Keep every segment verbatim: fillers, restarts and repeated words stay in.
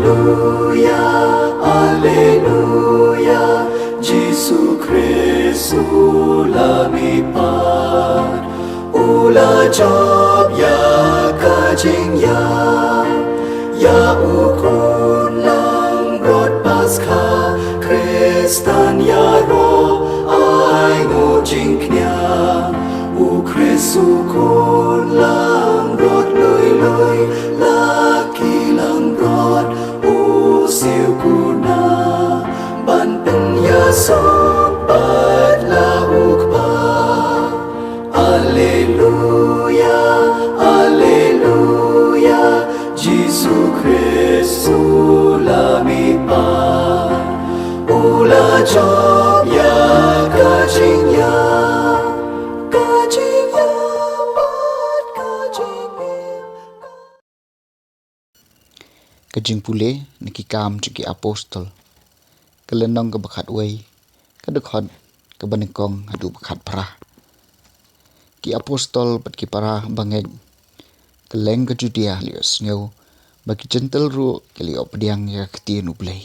Alleluia, Alleluia, Jisu Khrist u la mihpat, u la jop ïa ka jingïap, ïa u khun langbrot Paskha, Khristan ïaroh ai nguh jingkñia, u Khrist u khun langbrot lui lui, la ki langbrot u siew kuna, ban pynïasoh bad la u Kpa. Alleluia, Alleluia, Jisu Khrist u la mihpat, u la jop ïa ka jingïap, ka jingïap bad ka jingim. Ka jingpule na Ki Kam jong ki Apostol, ka lynnong kaba khatwei, ka dkhot kaba nyngkong haduh ba khatphra. Ki apostol bad ki para bangeit kylleng ka Judia la ïohsngew ba ki Jentil ruh ki la ïoh pdiang ïa ka ktien U Blei.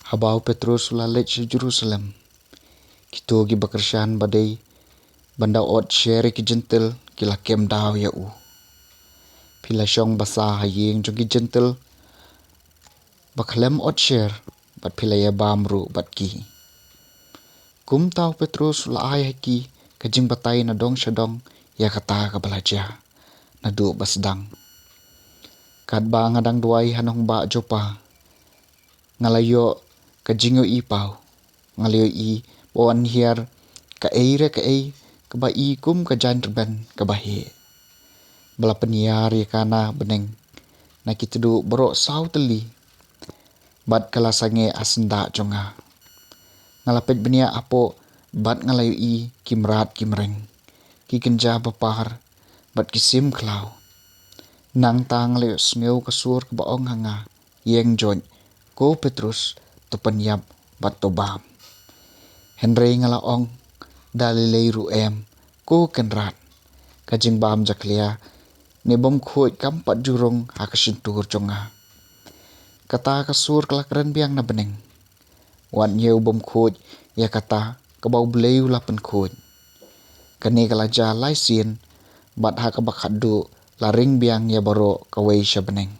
Haba u Petrus u la leit sha Jerusalem, kito kiba kyrshan ba dei ban da ot sher ïa ki Jentil ki la kem daw ïa u. Phi la shong basa ha ïing jong ki Jentil ba khlem ot sher, bad phi la ïa bam ruh bad ki. Kumta u Petrus u la ai ha ki ka jingbatai na dong sha dong ïa kata kaba la jia naduh ba sdang. Katba nga dang duwai ha nongbah Joppa, nga la ïoh ka jingïohi paw. Nga la ïohi ba wan hiar kaei re kaei kaba i kum ka jaiñ rben kaba heh, ba la pynïar ïa ka na bneng na ki tduh baroh saw tylli, bad ka la sangeh ha syndah jong nga. Nga la peit bniah hapoh bad nga la ïohi ki mrad ki mreng, ki kynja ba par bad ki sim khlaw. Nangta nga la ïohsngew ka sur kaba ong ha nga, ïeng joit, ko Petrus, to pynïap bad to bam. Hynrei nga la ong, da lei lei ruh em, ko Kynrad, ka jingbam jakhlia ne bymkhuid kam pat ju rung ha ka shyntur jong nga. Kata ka sur ka la kren biang na bneng, wat ñiew bymkhuid ïa kata kaba U Blei u la pynkhuid. Kane ka la jia lai sien, bad ha kaba khatduh la ring biang ïa baroh kawei sha bneng.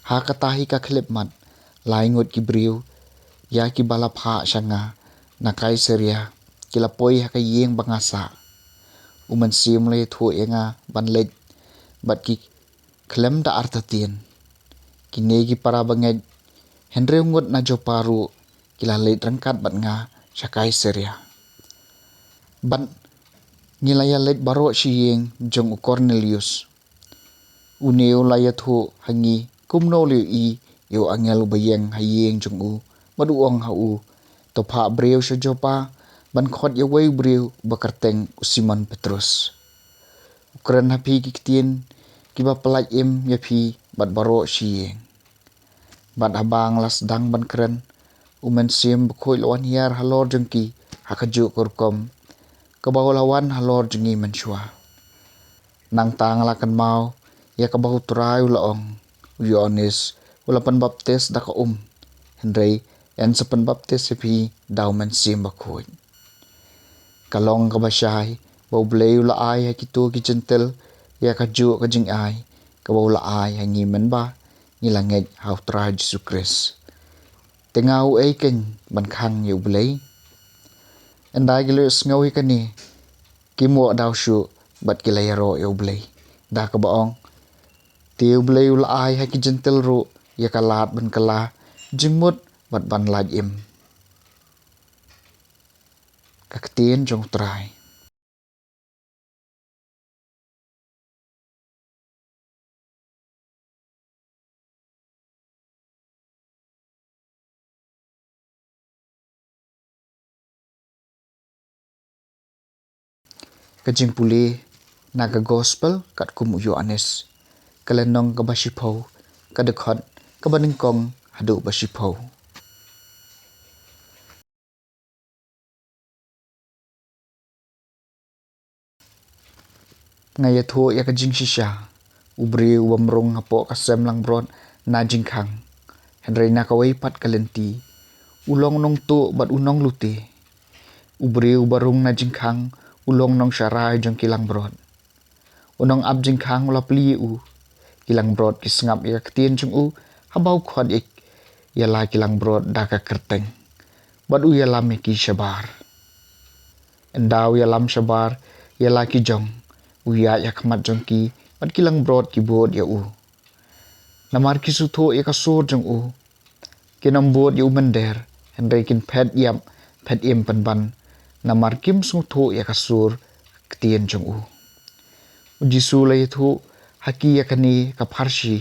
Ha kata hi ka khyllipmat, lai ngut ki briew ïa kiba la phah sha nga na Kaisaria ki la poi ha ka ïing ba nga sah. U Mynsiem u la ïathuh ïa nga ban leit bad ki khlem da artatien. Kine ki para bangeit hynriew ngut na Joppa ruh ki la leit ryngkat bad nga sha Kaisaria. Bad ngi la ïa leit baroh sha ïing jong u Kornelius. Une u la ïathuh ha ngi kumno u la ïohi ïa u angel uba ïeng ha ïing jong u, bad u ong ha u, to phah briew sha Joppa ban khot ïa uwei u briew uba kyrteng u Simon Petrus. U kren ha phi ki ktien kiba pyllait im ïa phi bad baroh sha ïing. Bad haba nga la sdang ban kren, U Mynsiem Bakhuid u la wan hiar halor jong ki ha kajuh ka rukom kaba u la wan halor jong ngi mynshuwa. Nangta nga la kynmaw ïa kaba U Trai u la ong, u Ïoannis u la pynbaptis da ka um, hynrei yn sa pynbaptis ïa phi da U Mynsiem Bakhuid. Ka long kaba shai ba U Blei u la ai ha kito ki Jentil ïa kajuh ka jingai kaba u la ai ha ngi mynba ngi la ngeit ha U Trai Jisu Khrist. Te nga uei keiñ ban khang ïa U Blei? Ynda ki la ïohsngew ïa kane, kim wad daw shuh bad ki la ïaroh ïa U Blei, da kaba ong, te U Blei u la ai ha ki Jentil ruh ïa ka lad ban kylla jingmut bad ban lait im. Ka ktien jong U Trai. Ka jingpule na ka Gospel katkum u Ïoannis, ka lynnong kaba shiphew, ka dkhot kaba nyngkong haduh ba shiphew. Nga ïathuh ïa ka jingshisha, u briew uba mrung hapoh ka sem langbrot na jingkhang, hynrei na kawei pat ka lynti u long u nongtuh bad u nonglute. U briew uba rung na jingkhang u long u nongsharai jong ki langbrot. U nongap jingkhang u la plie ïa u. Ki langbrot ki sngap ïa ka ktien jong u haba u khot ïa la ki langbrot da ka kyrteng, bad u ïalam ïa ki shabar. Ynda u ïalam shabar ïa la ki jong, u ïaid ha khmat jong ki, bad ki langbrot ki bud ïa u, namar ki sngewthuh ïa ka sur jong u. Kin ym bud ïa u mynder, hynrei kin phet ïap phet im pynban, namar kim sngewthuh ïa ka sur ktien jong u. U Jisu u la ïathuh ha ki ïa kane ka pharshi,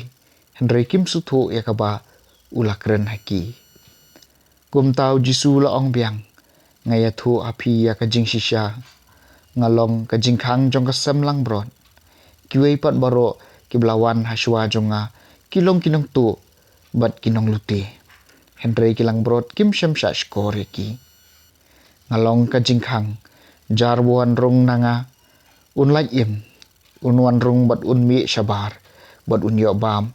hynrei kim sngewthuh ïa kaba u la kren ha ki. Kumta u Jisu u la ong biang, nga ïathuh ha phi ïa ka jingshisha, nga long ka jingkhang jong ka sem langbrot. Kiwei pat baroh kiba la wan ha shuwa jong nga ki long ki nongtuh bad ki nonglute, hynrei ki langbrot kim shym shah shkor ïa ki. Nga long ka jingkhang, jar uba wan rung na nga un lait im, un wan rung bad un mih shabar, bad un ïoh bam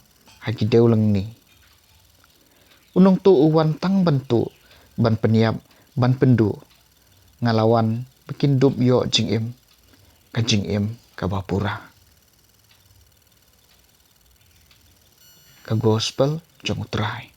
ha ki dewlyngkni. U nongtuh u wan tang ban tuh, ban pynïap, ban pynduh. Nga la wan ba kin dup ïoh jingim, ka jingim kaba pura. Ka Gospel jong U Trai.